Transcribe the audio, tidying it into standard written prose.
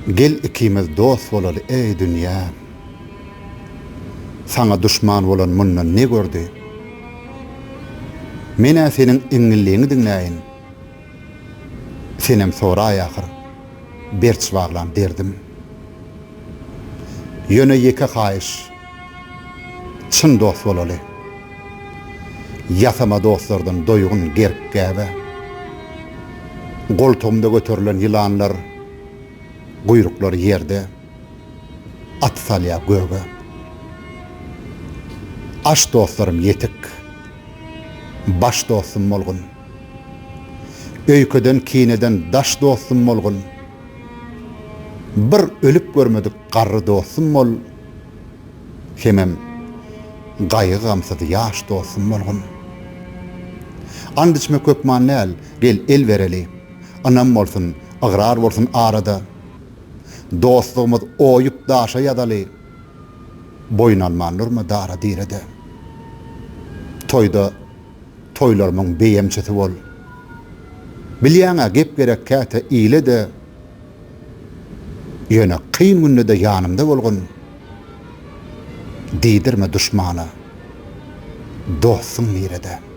Gel ikimiz dost bolaly eý dünýä. Saňa duşman bolan mundan ne gördi? Men-ä seniň iňňilliňi diňläýin. Senem soraý ahyr, berç baglan derdim. Ýöne ýeke haýyş, çyn dost bolaly. Ýasama dostlardan doýgun gerk-gäbe. Goltugymda göterilen ýylanlar guýruklary ýerde, at salýar göge. Aş dostlarym ýetik, baş dostum bolgun. Öýkeden, kineden daş dostum bolgun. Bir ölüp görmedik garry dostum bol, hemem gaýgy-gamsyz ýaş dostum bolgun. And içmek hökman däl, gel el bereli. Ynam bolsun, ygrar bolsun arada. Dostlugymyz oýup daşa ýazaly. Boýun alman durma dara-direde. Toýda toýlarymyň beýemçisi bol. Bilýäň-ä gep gerek käte ile-de. Ýöne kyn günde-de ýanymda bolgun. Diýdirme duşmana, dostuň nirede?